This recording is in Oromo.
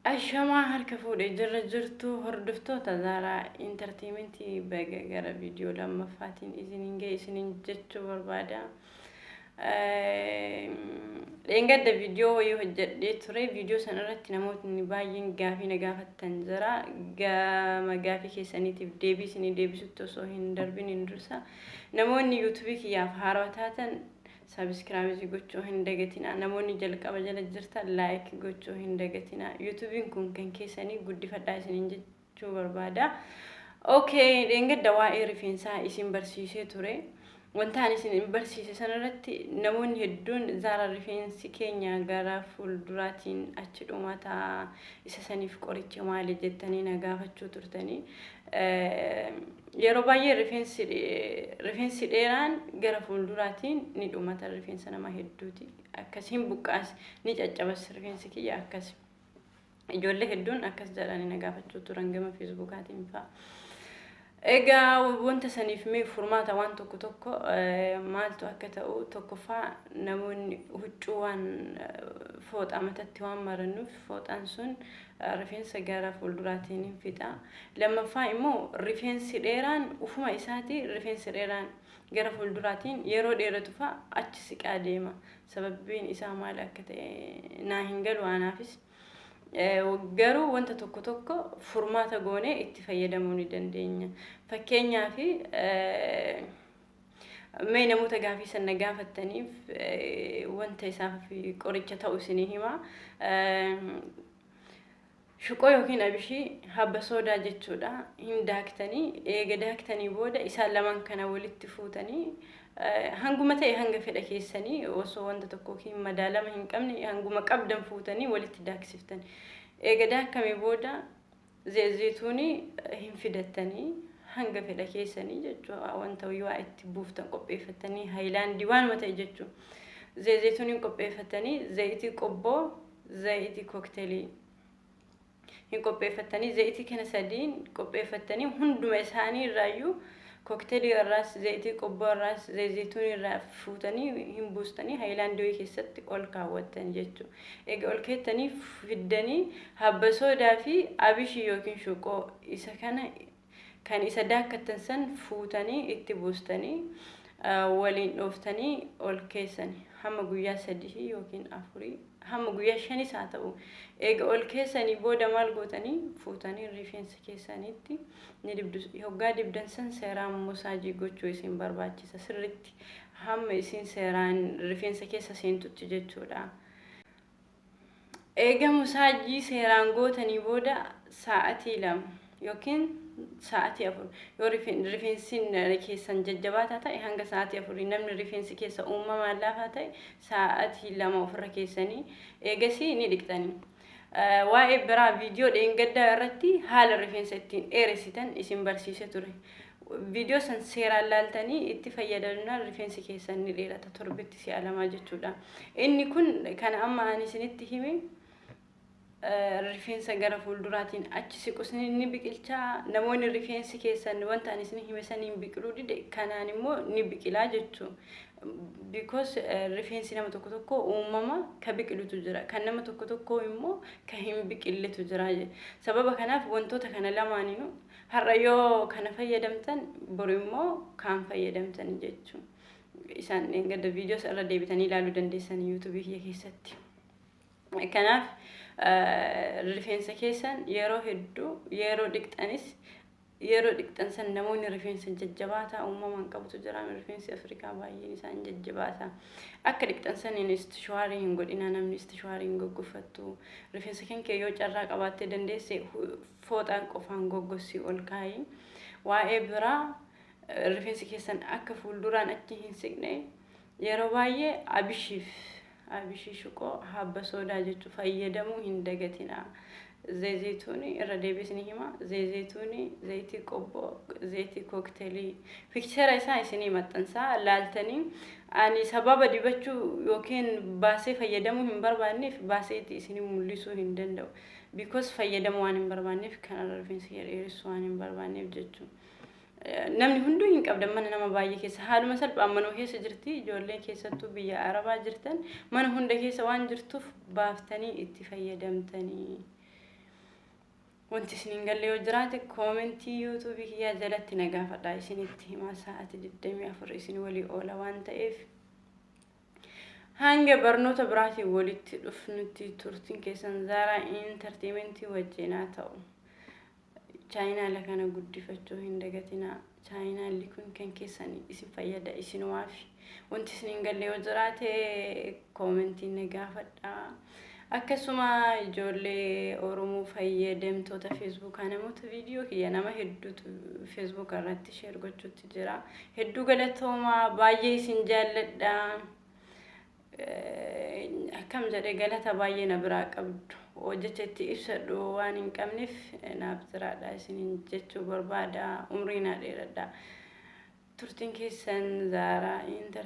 Ashamaa, harka fuudhee jirra jirtu hordoftoota Zaaraa Entertainmentii, baga gara viidiyoo lammaffaatiin isiniin ga'e isiniin jechuu barbaada. Dheengadda viidiyoo wayii hojjedhee ture. Viidiyoo sana irratti namootni baay'een gaafii na gaafattan jira. Gama gaafii keessaniitiif deebii isinii deebisutti osoo hin darbin hin dursa, namoonni YouTubeii kiyyaaf haarawaa taatan subscribe gochuu hin dagatinaa. Namoonni jalqaba jala jirtan like gochuu hin dagatinaa. YouTubeiin kun kan keessanii, guddifadhaa isiniin jechuu barbaada. Okay, dheengadda waa'ee rifeensaa isin barsiisee ture. Wanta ani isin barsiise sanarratti namoonni hedduun "Zaara, rifeensi keenya gara fuulduraatiin achi dhumataa, isa saniif qoricha maali?" jettanii na gaafachuu turtanii. Yeroo baay'ee rifeensi dheeraan gara fuulduraatiin ni dhumata rifeensa nama hedduuti. Akkasiin buqqaas, ni caccabas rifeensi kiyya akkas. Ijoollee hedduun akkas jedhanii na gaafachuu turan gama Facebookaatiin fa'a. Egaa wanta saniif mee furmaata waan tokko tokko maaltu akka ta'u, tokkoffaa namoonni huccuu waan fooxaa matatti waan marannuuf fooxaan sun rifeensa gara fuulduraatiin hin fixa. Lammaffaa immoo rifeensi dheeraan ufuma isaati rifeensi dheeraan gara fuulduraatiin yeroo dheeratu fa'a achi siqaa deema. Sababbiin isaa maal akka ta'e naa hin galu anaafis. Garuu wanta tokko tokko furmaata goonee itti fayyadamuu ni dandeenya. Fakkeenyaaf, mee namoota gaafii sana gaafattaniif wanta isaaf qoricha ta'u isinii hima. Shuqoo yookiin abishii, habba soodaa jechuudha. Hin daaktanii, eega daaktanii booda isaan lamaan kana walitti fuutanii hanguma ta'e, hanga fedha keessanii, osoo wanta tokko yookiin madaalama hin qabne, hanguma qabdan fuutanii walitti daaksiftan. Eega daakamee booda zeezituunii hin fidattanii, hanga fedha keessanii jechuudha, wanta waa itti buuftan qopheeffatanii, haayilaandii waanuma ta'e jechuudha. Zeezituunii qopheeffatanii, zayitii qobboo, zayitii cocktailii hin qopheeffattanii, zayitii kana sadiin qopheeffattanii, hunduma isaanii irraayyuu, cocktailii irraas, zayitii qobboo irraas, zeezituunii irraa fuutanii hin buustanii haayilaandii keessatti ol kaawwattan jechuudha. Egaa ol keettanii fiddanii habba soodaa fi abishii yookiin shuqoo isa kana kan isa daakkattan san fuutanii itti buustanii waliin dhooftanii ol keessani hamma guyyaa 3 yookiin 4, hamma guyyaa 5s haa ta'u. Eega ol keessanii booda maal gootanii? Fuutanii rifeensa keessanitti ni dibdu. Hoggaa dibdan san seeraan massage gochuu isin barbaachisa, sirritti hamma isin seeraan rifeensa keessa seentutti jechuudha. Eega massage seeraan gootanii booda sa'atii 2 yookiin sa'atii 4, yoo rifeensi keessan jajjabaataa ta'e hanga sa'atii 4, namni rifeensi keessa uumamaan laafaa ta'e sa'atii 2 ofirra keessanii eegasii ni dhiqxanii. Waa'ee biraa viidiyoo dheengaddaa irratti haala rifeensa ittiin dheeressitan isin barsiise ture. Viidiyoo san seeraan laaltanii itti fayyadamnaan rifeensi keessan ni dheerata, torbetti si'a 2 jechuudha. Inni kun kan amma ani isinitti hime rifeensa gara fuulduraatiin achi siqus ni biqilchaa. Namoonni rifeensi keessan wanta ani isin hime saniin biqiluu dide, kanaan immoo ni biqilaa jechuu. Because rifeensi nama tokko tokko uumama ka biqilutu jira, kan nama tokko tokko immoo ka hin biqilletu jira. Sababa kanaaf wantoota kana lamaaniinuu har'a yoo kana fayyadamtan, boru immoo kaan fayyadamtan jechuu. Isaan gadda viidiyoo irra deebitanii ilaaluu dandeessan YouTubeii kiyya keessatti. Kanaaf rifeensa keessan yeroo hedduu yeroo dhiqxanis, yeroo dhiqxan san namoonni rifeensa jajjabaataa uumamaan qabutu jira. Rifeensi Afrikaa baay'een isaan jajjabaataa. Akka dhiqxan saniin istishuwaarii hin godhina, namni istishuwaarii hin goggoffattu. Rifeensa kan kee yoo carraa qabaattee dandeesse fooxaan qofaan goggossii ol kaayi. Waa'ee biraa, rifeensi keessan akka fuulduraan achi hin siqne yeroo baay'ee abishiif, abishii, shuqoo, habba soodaa jechuu fayyadamuu hin dagatina. Zeezituuni, irra deebisni hima, zeezituuni, zayitii qobboo, zayitii cocktailii, picture isaa isinii maxxansaa laaltanii. Ani sababa dibachuu yookiin baasee fayyadamuu hin barbaanneef baaseeti isinii mul'isuu hin danda'u. Because fayyadamuu waan hin barbaanneef, kanarra rifeensa dheeressuu waan hin barbaanneef jechuudha. Namni hunduu hin qabdan, mana nama baay'ee keessa haaluma salphaan manuma keessa jirti. Ijoolleen keessattuu biyya Arabaa jirtan mana hunda keessa waan jirtuuf baaftanii itti fayyadamtanii. Wanti isin hin galle yoo jiraate koomentii yuutuubii kiyyaa jalatti na gaafadhaa, isinitti himaa. Sa'aatii 24 isin walii oola waan ta'eef. Hanga barnoota biraatiin walitti dhufnutti turtiin keessan Zaaraa Intarteementii wajjin haa ta'u. Chaayinaala kana guddifachuu hin dagatinaa. Chaayinaalli kun kan keessan, isin fayyada, isinumaaf. Wanti isin hin galle yoo jiraate koomentiin na gaafadhaa. Akkasuma ijoollee Oromoo fayyadamtoota Feesbuukaa, namoota viidiyoo kiyya nama hedduutu Feesbuuka irratti share gochuutti jira. Hedduu galatoomaa, baay'ee isin jaalladha. Akkam jedhee galata baay'ee na biraa qabdu. Hojjecha itti ibsadhu waan hin qabneef naaf jiraadha isiniin jechuu barbaada. Umrii naa dheeradha. Turtiin keessan Zaaraa Intar